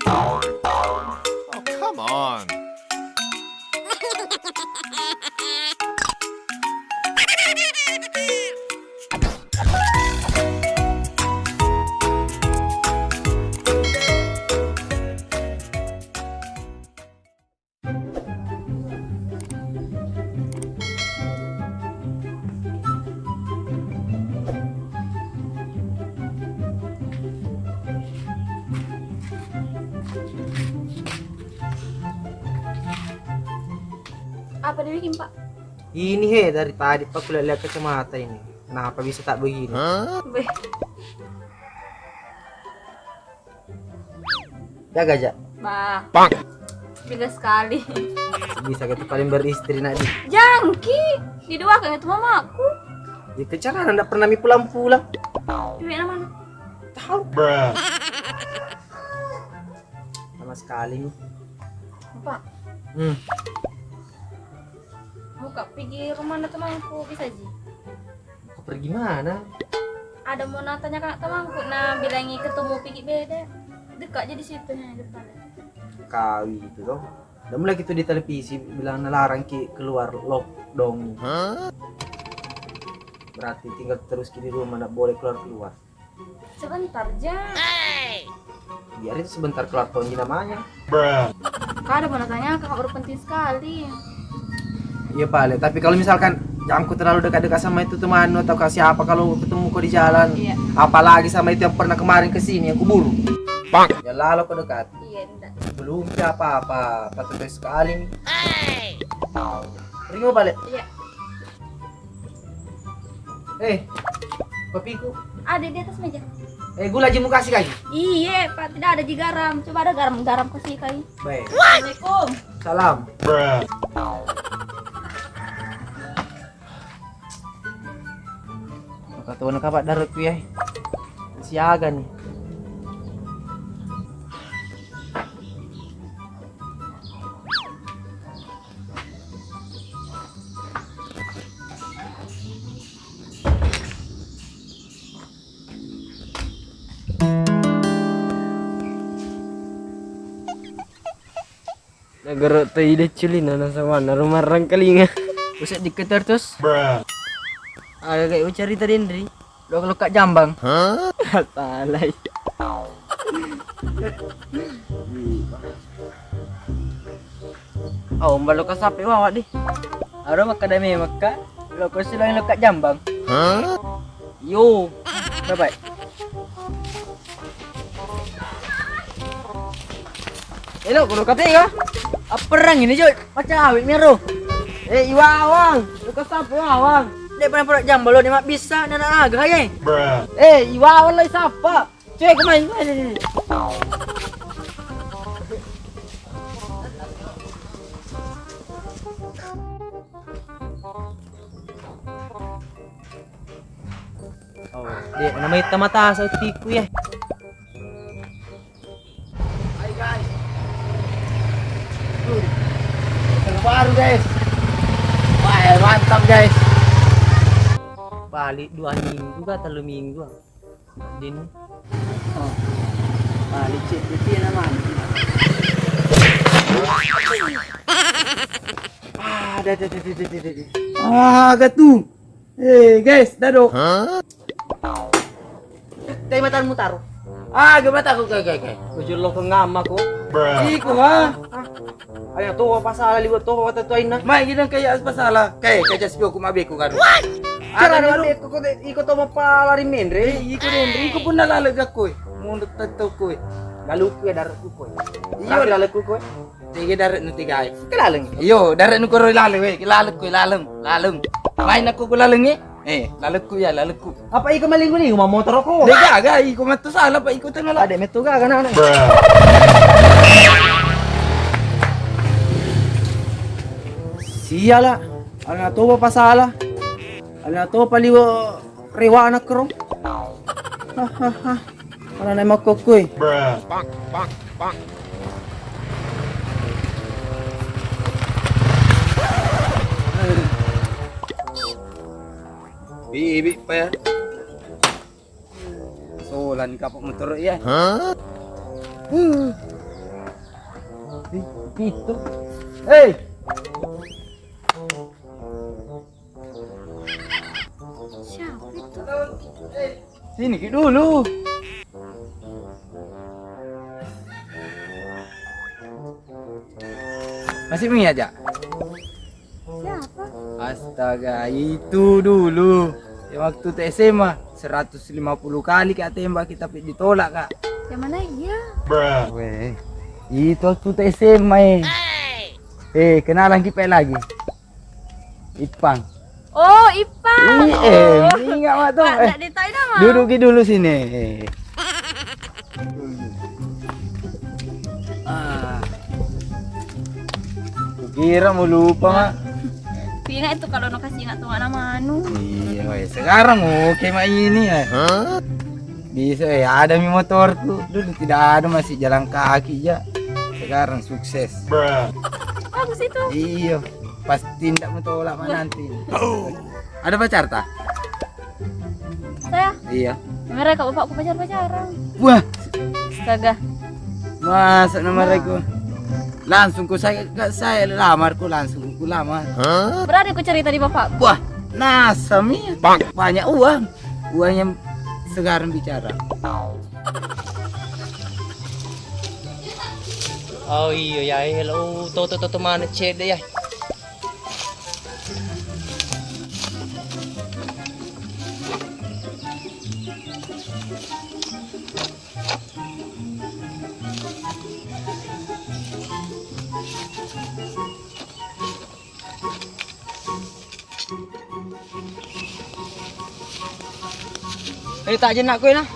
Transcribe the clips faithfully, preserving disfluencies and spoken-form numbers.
Oh, come on. Apa dibikin, Pak? Ini he, dari tadi Pak kulihat-lihat kacamata ini. Kenapa bisa tak begini? Beh. Jaga aja. Bah. Beda sekali. Bisa gitu paling beristri nak di. Jangki. Diduakan itu mamaku. Di kecarangan ndak pernah mi pulang-pulang. Duit mana? Tahu. Sama sekali nih. Apa? Hmm. Mau kak pergi rumah anak temanku, bisa ji? Mau pergi mana? Ada mau natanya anak temanku, nah bilangi ketemu pergi beda. Dekat jadi situ nih depan. Kau itu toh. Udah mulai gitu di televisi bilang nalarang ki keluar lockdown. Hah? Berarti tinggal terus ki di rumah, ndak boleh keluar-keluar. Sebentar ja. Biar itu sebentar keluar tonji namanya. Kada mau tanya, kakak baru penting sekali. Iya pale, tapi kalau misalkan jangku terlalu dekat-dekat sama itu temanmu atau ke siapa, kalau ketemu kau di jalan, iya, apalagi sama itu yang pernah kemarin ke sini yang kuburu. Bang. Ya lalu kau dekat. Iya, ndak. Belum siapa apa, patut sekali nih. Ringo balik. Iya. Eh, kopiku. Ada di atas meja. Eh, gula aja mau kasih kaki. Iye, Pak, tidak ada ji garam. Coba ada garam, garam kasih kaki. Baik. Assalamualaikum. Salam. Maka tuh nak apa darah ku ya. Siaga nih. Nagoro to ide culina nasamanna rumarrang kalinga. Usah diketer terus. Ada kayak ucari tadi Indri. Lo lo kak jambang. Hah? Talai. Oh, mbalo ka sape wawa di. Aro makkada memekka. Lo ko silang lo kak jambang. Hah? Yo. Bye bye. Elo, kulo katega. Apperang ini, Jod. Macam awet miro. Eh, iwawang. Lo ka sape wawang. Dek pernah pura jambang lo ni mak bisa nana aga ye. Eh, iwawang lo sapa? Cek, kemai, kemai, sini, sini. Oh, dek, nama hitam mata sautiku ya. Hai guys. Tuh, hotel baru guys. Wah, mantap guys. Balik dua minggu kah, telu minggu. Din. Oh. Balik cek putih nama. Ah, dah, dah, dah. Ah, gatu. Eh, guys, dado. Hah? Dai matamu taro. Ah, ge mataku, kai, kai, kai. Ujur lo ke ngama ko. Iko ha. Ayo to pasala liwat to wata to aina. Mai gidang kaya pasala. Kai, kaja sio ku mabeku kan. Cara ada mabeku ko iko to mapalari menre. Eh, iko denre, iko pun nalale gakko. Mundur tetto ko. Lalu ku ya darat ku ko. Iya, lalu ku ko. Tega darat nu tegai. Kelaleng. Iyo, darat nu koro laleng we, laleng ku laleng, laleng. Main aku ku laleng e. Eh, lalekku ya, lalekku. Apa iko malinggu-linggu ma motor ko? Dega ga iko matu salah apa iko tengah lah. Ada metu ga anak. Siala, ala toba pasala. Ala toba liwa rewa anak kero. Hahaha. Mana naik makkokkoe? Bi, bi, pa ya. Solan kapok motor ya. Hah? Hmm. Ih, itu. Hei. Siapa itu? Sini ki dulu. Masih mi aja. Siapa? Astaga, itu dulu. Yang waktu tu S M A, seratus lima puluh kali ka tembak kita, tapi ditolak ka. Yang mana iya? Weh, itu waktu tu S M A, eh. Eh, kenalan kita lagi. Ipang. Oh, Ipang. Ih, eh, ingat mak tu. Eh, duduk ki dulu sini. Eh. Ah. Kira mau lupa, Mak. Ingat itu kalau no kasih ingat tu anak manu. Iya, weh. Sekarang oke, Mak, ini, eh. Bisa, eh, ada mi motorku. Dulu tidak ada, masih jalan kaki aja. Sekarang sukses. Bagus itu. Iya. Pasti ndak mau tolak, Mak, nanti. Ada pacar ta? Saya? Iya. Mereka bapakku pacar-pacaran. Wah. Astaga. Masa nama mereka? Langsung ku saya, saya lamar ku langsung ku lamar. Berani ku cerita di bapak. Wah, nasa mi. Banyak uang. Uang yang sekarang bicara. Oh iya ya, eh, lo toto toto mana cede ya. Eh, tak jenak kue nah.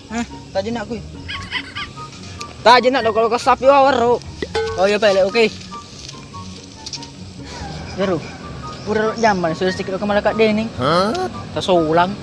Hah? Tak jenak kue. Tak jenak dong kalau ke sapi wawar, Ro. Oh iya, pele, oke. Ero, pura ro jamban, sudah sedikit ro kemala Kak Deneng. Hah? Tasolang.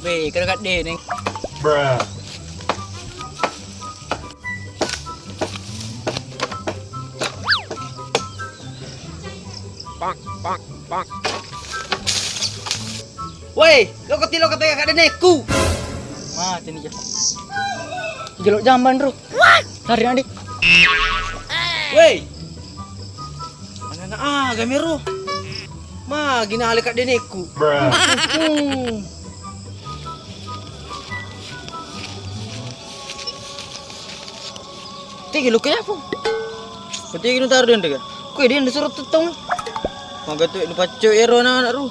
Be, kena Kak Deneng. Pak, pak, pak. Woi, lo keti lo kata Kak Denekku. Mati nih, Jel. Jelok jamban, Ro. Lari nanti. Woi. Anak-anak aga mi ro. Magi nale Kak Denekku. Hmm. Tegi lo kaya apa? Tegi lo taruh dia, Kak. Kue dia disuruh tutong. Maga tu nu pacco ero anak-anak ro.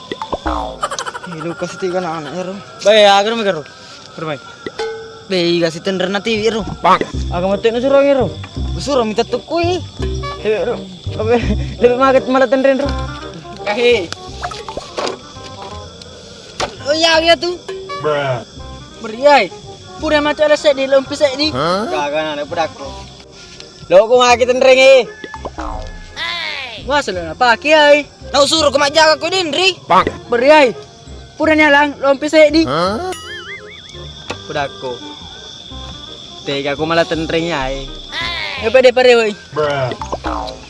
Tegi lo kasih tiga anak-anak ero. Baik, agar maga ro. Permai. Be, iga sitenreng na tiwi ro. Aga mate na surang ro. Surang mita tukui. Ero. Lebih, lebih maget malah tenreng ro. Kahe. Oh iya, iya tu. Meriai. Pura maca ala seddi, lompi seddi. Gaga na pudakku. Lo ko maki tenreng e. Wah, selalu apa kiai? Tau suruh ko majjaga ko denri. Meriai. Pura nyalang, lompi seddi. Hah? Pudakko. Tega ko malah tenreng yae. Eh, pede pare woi.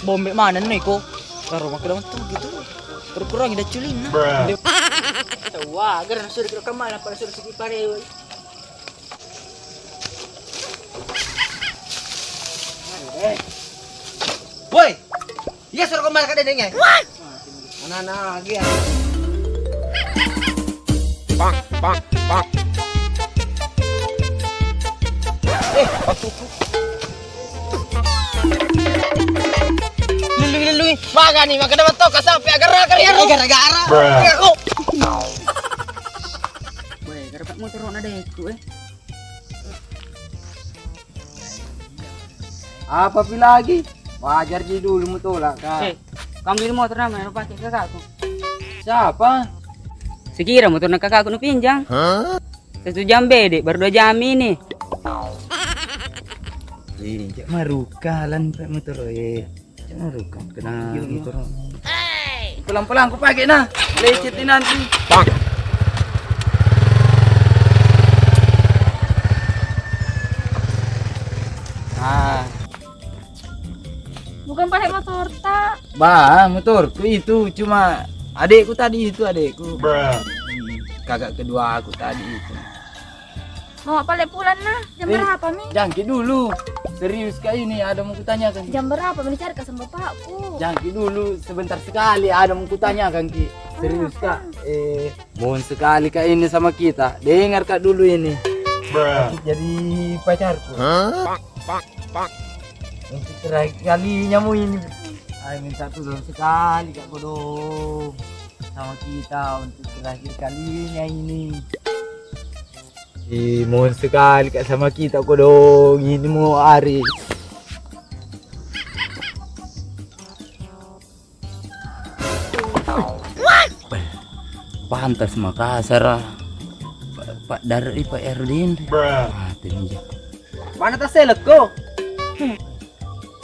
Bombe mana no iko? Karo makkeda mettu gitu. Kurang-kurangi dacculinna. Wah, gara suruh kira kemana pada suruh siki pare woi. Woi. Iya, suruh kembali ke dindingnya. Anak-anak lagi ya. Pak, pak, pak. Eh, waktuku. Lului, lului. Maga nih, maga dapat toko sampai agar-agar ya, lu. Gara-gara. Aku. Weh, gara motor na deh itu, eh. Apa pi lagi? Wajar ji dulu mutolak, Kak. Eh, kamu di motor nama yang pakai kakakku. Siapa? Sekira motor na kakakku nu pinjang. Hah? Satu jam bede, baru dua jam ini. Ini cek marukalan pak motor, eh. Jangan rukang kena motor. Pelan-pelan ku pakai nah. Lecet ni nanti. Ah. Bukan pakai motor tak? Bah, motorku itu cuma adekku tadi itu adekku. Hmm. kakak kedua aku tadi itu. Mau apa le pulang nah? Jam Eh, berapa mi? Jangki dulu. Serius kak ini, ada mau kutanyakan. Jam berapa? Mencari kasih bapakku. Jangki dulu, sebentar sekali ada mau kutanyakan ki. Serius kak. Eh, mohon sekali kak ini sama kita. Dengar kak dulu ini. Bruh. Jadi pacarku. Hah? Untuk terakhir kalinya mu ini. Ayo minta tolong sekali kak kodong sama kita untuk terakhir kalinya ini. Ih, mohon sekali kak sama kita kodong ini mau hari. Pantas Makassar ah. Pak Dar Pak Erdin. Mati nih. Mana tas selekko?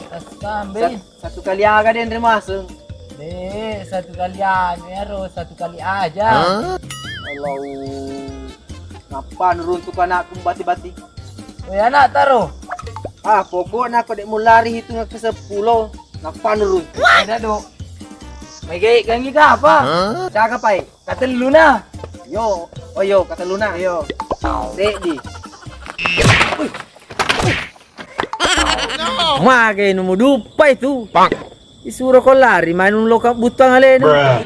Tas sambil. Satu kali aga den remaseng. Deh, satu kali anu ero, satu kali aja. Allah. Nappa nuruntuk anakku bati-bati. Woi anak taro. Ah, pokoknya aku dek mulari hitungan ke sepuluh. Nappa nuruntuk. Ada do. Mai gae gangi ka apa? Siapa pai? Katellu na. Yo, oh yo, katellu na. Yo. Seddi. Magai nomor dua itu. Isuro ko lari, main loka butang alena.